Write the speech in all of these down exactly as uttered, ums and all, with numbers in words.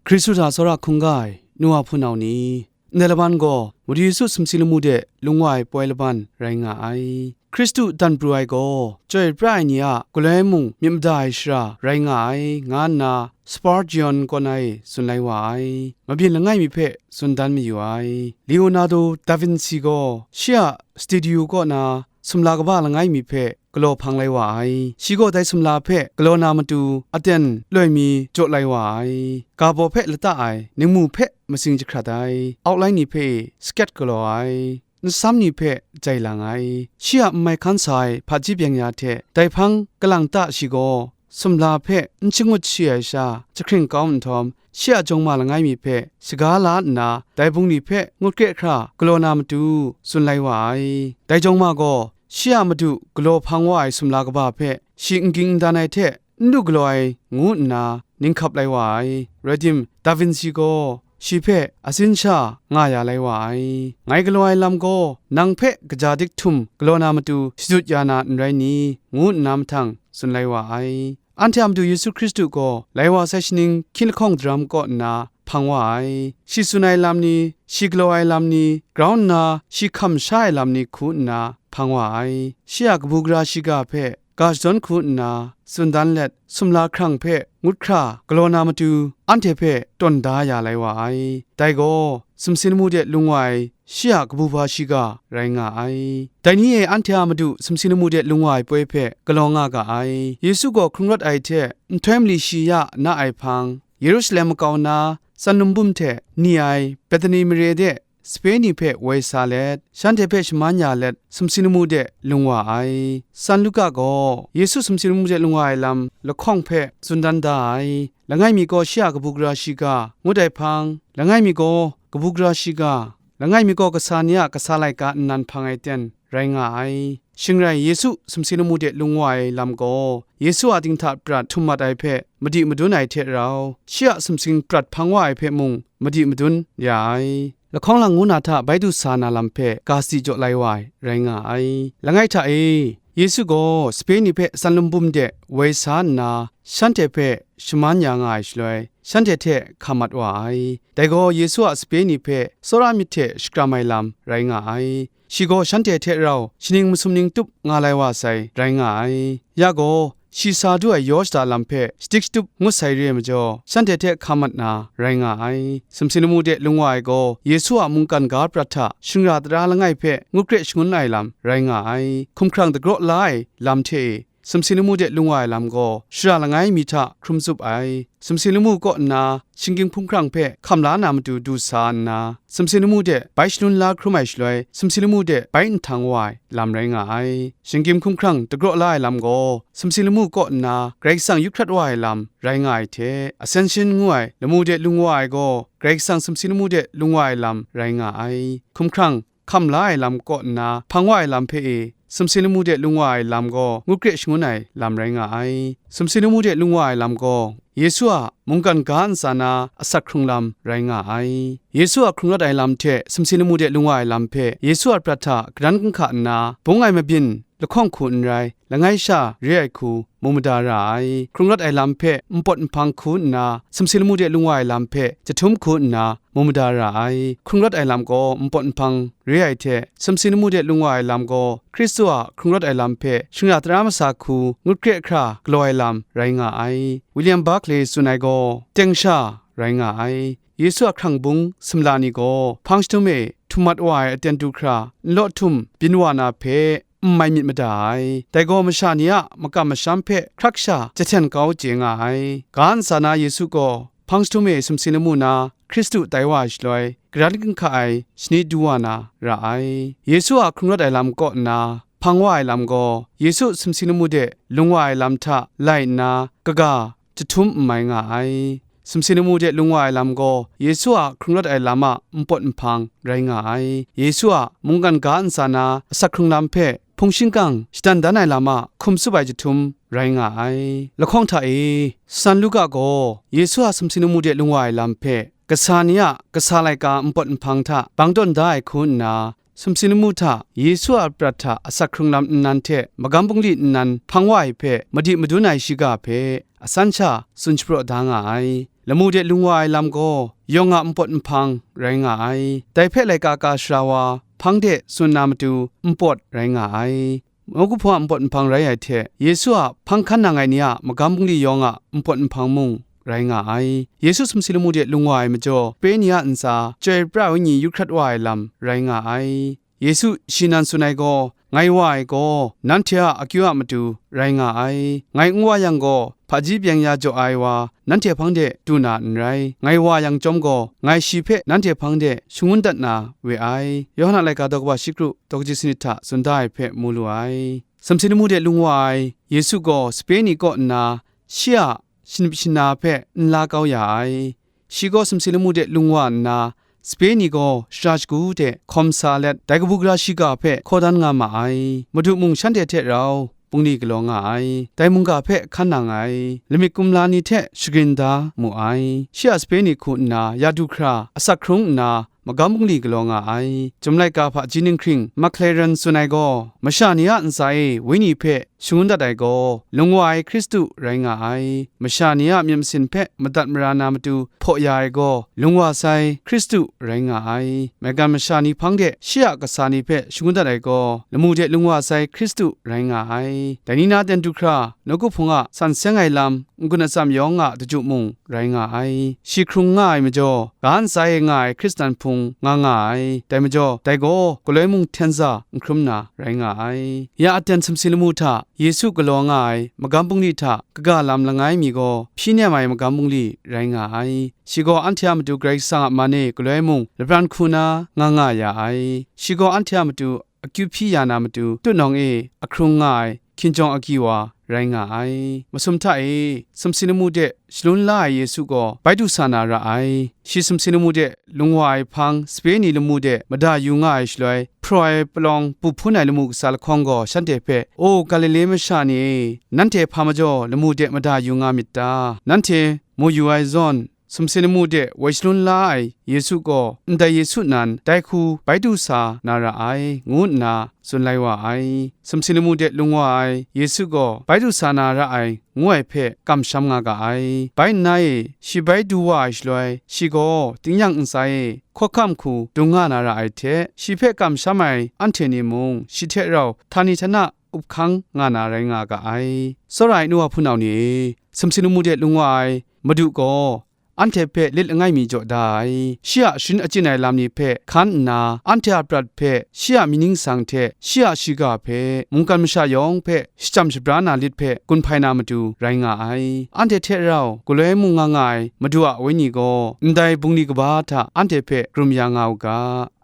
Hkristu hta tsawra hkungga ai nu wa hpunau ni, ndai laban gaw Madu Yesu sumsing lamu de lung wa ai poi laban rai nga ai. Hkristu dan pru ai gaw, chyoi pra ai ni a galoi mung myit mada ai shara rai nga ai, nga nna Spurgeon kaw na e tsun lai wa ai. Mabyin langai mi hpe tsun dan mayu ai. Leonardo da Vinci gaw shi a studio kaw na sumla kaba langai mi hpe galaw hpang lai wa ai. Shi gaw dai sumla hpe galaw na matu aten loi mi jaw lai wa ai. Ga baw hpe lata ai ningmu hpe matsing jahkrat ai. Outline ni hpe sketch galaw ai. Nsam ni hpe jai lang ai. Shi a n mai hkan sa ai hpaji byeng ya hte dai hpang kalang ta shi gaw, sumla hpe n shangut shi ai sha, jahkring kau nhtawm, shi a jawng ma langai mi hpe shaga la nna, dai bungli hpe ngut kre hkra galaw na matu tsun lai wa ai. Dai jawng ma gaw, shi a madu galaw hpang wa ai sumla kaba hpe shi n ging n dan ai hte n lu galaw ai, ngu nna ning hkap lai wa ai. Rai tim, Da Vinci gaw shi hpe atsin sha nga ya lai wa ai. Ngai galaw ai lam gaw, nang hpe kaja dik htum galaw na matu shadut ya na n rai ni? Ngu nna mahtang tsun lai wa ai. Anhte a Madu Yesu Hkristu gaw lai wa sai shaning hkying lahkawng daram kaw nna hpang wa ai. Shi tsun ai lam ni, shi galaw ai lam ni, grau nna shi hkam sha ai lam ni hku nna hpang wa ai. Shi a kabu gara shiga hpe ga shadawn hku nna tsun dan let, sumla hkrang hpe ngut hkra galaw na matu anhte hpe tawn da ya lai wa ai. Dai gaw, sumsing lamu de lung wa ai shi a kabu gara shiga rai nga ai. Dai ni e anhte a Madu sumsing lamu de lung wa ai poi hpe galaw nga ga ai. Yesu gaw hkrung rawt ai hte nhtoi mali shi ya na ai hpang, Yerusalem makau na Tsan Lum Bum hte ni ai Bethani mare de sape ni hpe woi sa let, shanhte hpe shaman ya let, sumsing lamu de lung wa ai. San Luka gaw Yesu sumsing lamu de lung wa ai lam lahkawng hpe tsun dan da ai. Langai mi gaw shi a kabu gara shiga, ngut ai hpang, langai mi gaw kabu gara shiga, langai mi gaw kasa ni a kasa laika nnan hpang ai ten rai nga ai. Shing rai, Yesu sumsing lamu de lung wa ai lam gaw, Yesu a dinghta prat htum mat ai hpe madi madun ai hte rau, shi a sumsing prat hpang wa ai hpe mung madi madun ya ai. Lahkawng lang ngu na hta bai du sa na lam hpe ga sadi jaw lai wa ai rai nga ai. Langai hta e, Yesu gaw sape ni hpe Tsan Lum Bum de woi sa nna, shanhte hpe shaman ya nga ai shaloi, shanhte hte hkam mat wa ai. Dai gaw Yesu a sape ni hpe tsawra myit hte shakram ai lam rai nga ai. Shi gaw shanhte hte rau shaning masum ning tup nga lai wa sai rai nga ai. Ya gaw, shi sa du ai yaw shada lam hpe shadik shatup ngut sai re ai majaw, shanhte hte hkam mat na rai nga ai. Sumsing lamu de lung wa ai gaw, Yesu a mungkan ga prat hta shingra tara langai hpe ngut kre shangun ai lam rai nga ai. Hkumhkrang dagraw la ai lam hte e, sumsing lamu de lung wa ai lam gaw, shara langai mi hta hkrum tsup ai. Sumsing lamu kaw nna shinggyim hkumhkrang hpe hkam la na matu du sa nna, sumsing lamu de bai shangun la hkrum ai shaloi, sumsing lamu de bai nhtang wa ai lam rai nga ai. Shinggyim hkumhkrang dagraw la ai lam gaw, sumsing lamu kaw nna Karai Kasang yu hkrat wa ai lam rai nga ai hte, Ascension ngu ai lamu de lung wa ai gaw, Karai Kasang sumsing lamu de lung wa ai lam rai nga ai. Hkumhkrang hkam la ai lam kaw nna hpang wa ai lam hpe e, sumsing lamu de lung wa ai lam gaw ngut kre shangun ai lam rai nga ai. Sumsing lamu de lung wa ai lam gaw, Yesu a mungkan ga ntsa na asak hkrung lam rai nga ai. Yesu a hkrung rawt ai lam hte sumsing lamu de lung wa ai lam hpe Yesu a prat hta garan ginhka nna, bung ai mabyin lahkawng hku n rai, langai sha re ai hku mu mada ra ai. Hkrung rawt ai lam hpe npawt nhpang hku nna, sumsing lamu de lung wa ai lam hpe jahtum hku nna mu mada ra ai. Hkrung rawt ai lam gaw npawt nhpang re ai hte, sumsing lamu de lung wa ai lam gaw Hkristu a hkrung rawt ai lam hpe shingra tara masa hku ngut kre hkra galaw ai lam rai nga ai. William Barclay tsun ai gaw, teng sha rai nga ai. Yesu a hkrang bung sumla ni gaw hpang jahtum e htum mat wa ai aten du hkra, nlaw htum byin wa na hpe, n mai myit mada ai. Dai gaw masha ni a makam masham hpe hkrak sha jahten kau chye nga ai. Ga ntsa na Yesu gaw hpang jahtum e sumsing lamu na Hkristu tai wa ai shaloi, garan ginhka ai shani du wa na ra ai. Yesu a hkrung rawt ai lam kaw nna hpang wa ai lam gaw, Yesu sumsing lamu de lung wa ai lam hta lai nna kaga jahtum n mai nga ai. Sumsing lamu de lung wa ai lam gaw, Yesu a hkrung rawt ai lam a npawt nhpang rai nga ai. Yesu a mungkan ga ntsa na asak hkrung lam hpe hpung shingkang shadan dan ai lam a hkum tsup ai jahtum rai nga ai. Lahkawng hta e, San Luka gaw Yesu a sumsing lamu de lung wa ai lam hpe kasa ni a kasa laika npawt nhpang hta bang tawn da ai hku nna, sumsing lamu hta Yesu a prat hta asak hkrung lam nnan hte magam bungli nnan hpang wa ai hpe madi madun ai shiga hpe atsan sha tsun shapraw da nga ai. lamu de lung wa ai lam gaw yawng a npawt nhpang rai nga ai. Dai hpe laika ka sara wa hpang de tsun na matu npawt rai nga ai. Nawku hpung a npawt nhpang rai ai hte, Yesu a hpang hkan nang ai ni a magam bungli yawng a npawt nhpang mung rai nga ai. Yesu sumsi lamu de lung wa ai majaw, sape ni a ntsa, Chyoi pra ai Wenyi yu hkrat wa ai lam rai nga ai. Yesu shi nan tsun ai gaw, ngai wa ai gaw, nanhte a akyu a matu rai nga ai. Ngai n wa yang gaw, hpaji byeng ya jaw ai wa, nanhte hpang de du na n rai. Ngai wa yang chyawm gaw, ngai shi hpe nanhte hpang de shangun dat na we ai. Yawhan a laika daw kaba shi kru, daw kaji sanit hta tsun da ai hpe mu lu ai. Sumsi lamu de lung wa ai Yesu gaw sape ni kaw nna, shi a shanip shana hpe n la kau ya ai. Shi gaw sumsi lamu de lung wa nna, sape ni gaw shara shagu de hkawm sa let, dai kabu gara shiga hpe hkaw dan nga ma ai. Madu mung shanhte hte rau bungli galaw nga ai. Dai mungga hpe hkan nang ai. Lamik kumla ni hte shagrin da mu ai. Shi a sape ni hku nna, ya du hkra, asak hkrung nna, magam bungli galaw nga ai. Chyum laika hpaji ninghkring Makleren tsun ai gaw, masha ni a ntsa e Wenyi hpe shangun dat ai gaw, lung wa ai Hkristu rai nga ai. Masha ni a myit masin hpe madat mara na matu hpaw ya ai gaw, lung wa sai Hkristu rai nga ai. Maigan masha ni hpang de shi a kasa ni hpe shangun dat ai gaw, lamu de lung wa sai Hkristu rai nga ai. Dai ni na ten du hkra, nawku hpung a san seng ai lam, n-gun atsam yawng a daju mung rai nga ai. Shi hkrung nga ai majaw, ga ntsa e nga ai Hkristan hpung nga nga ai. Dai majaw, dai gaw galoi mung hten za n hkrum na rai nga ai. Ya aten sumsi lamu hta Yesu galaw nga ai magam bungli hta kaga lam langai mi gaw, hpyi nem ai magam bungli rai nga ai. Shi gaw anhte a matu Karai Kasang a man e galoi mung lapran hku na nga nga ya ai. Shi gaw anhte a matu akyu hpyi ya na matu, tutnawng e ahkrung nga ai hkinjawng agyi wa rai nga ai. Masum hta e, sumsi lamu de shalun la ai Yesu gaw bai du sa na ra ai. Shi sumsi lamu de lung wa ai hpang, sape ni lamu de mada yu nga ai shaloi, hpraw ai palawng bu hpun ai lamu kasa lahkawng gaw shanhte hpe, O Galile masha ni e, nanhte hpa majaw lamu de mada yu nga myit ta? Nanhte mu yu ai zawn, sumsi lamu de woi shalun la ai Yesu gaw, ndai Yesu nan dai hku bai du sa na ra ai, ngu nna tsun lai wa ai. Sumsi lamu de lung wa ai Yesu gaw bai du sa na ra ai, ngu ai hpe kamsham nga ga ai. Bai nna e, shi bai du wa ai shaloi, shi gaw tingnyang ntsa e hkawhkam hku dung nga na ra ai hte, shi hpe kamsham ai anhte ni mung shi hte rau htani htana up hkang nga na rai nga ga ai. Tsawra ai nu wa hpunau ni e, sumsi lamu de lung wa ai Madu gaw, anhte hpe lit langai mi jaw da ai. Shi a sharin achyin ai lam ni hpe hkan nna, anhte a prat hpe, shi a mying ningsang hte, shi a shiga hpe, mungkan masha yawng hpe shachyam shabra na lit hpe gun hpai na matu rai nga ai. Anhte hte rau galoi mung nga nga ai Madu a Wenyi gaw, ndai bungli kaba hta anhte hpe karum ya nga u ga.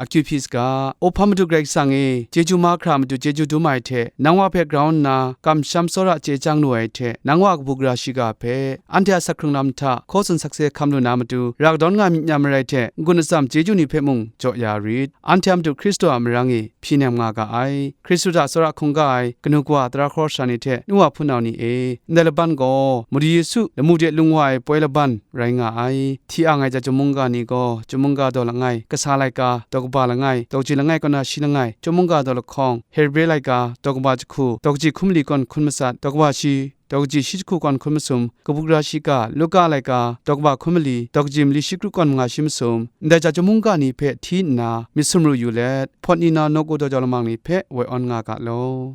Akyu hpyi saga, O hpa Madu Karai Kasang e, chyeju mahkra matu chyeju dum ai hte, nang wa hpe grau nna kamsham tsawra chye chyang lu ai hte, nang wa kabu gara shiga hpe, anhte a asak hkrung lam hta hkaw tsun sakse hkam lu na matu, ra kadawn nga myit n ya marai hte, n-gun atsam chyeju ni hpe mung jaw ya rit. Anhte a matu Hkristu a marang e hpyi nem nga ga ai. Hkristu hta tsawra hkungga ai kanu kawa tara hkawra sara ni hte nu wa hpunau ni e, ndai laban gaw Madu Yesu lamu de lung wa ai poi laban rai nga ai. Hti ang ai chyum mungga ni gaw, chyum mungga daw langai, kasa laika, daw kaba langai, daw kaji langai kaw na shi langai, chyum mungga daw lahkawng, Hebre laika, daw kaba jahku, daw kaji hkum mali kawn hkun matsat, daw kaba shi, daw kaji shi jahku kawn hkun masum, kabu gara shiga, Luka laika, daw kaba hkum mali, daw kaji mali shi kru kawn manga shi masum, ndai chyum mungga ni hpe hti nna myit sumru yu let, hpawt ni na nawku daw jau lamang ni hpe woi awn nga ga law.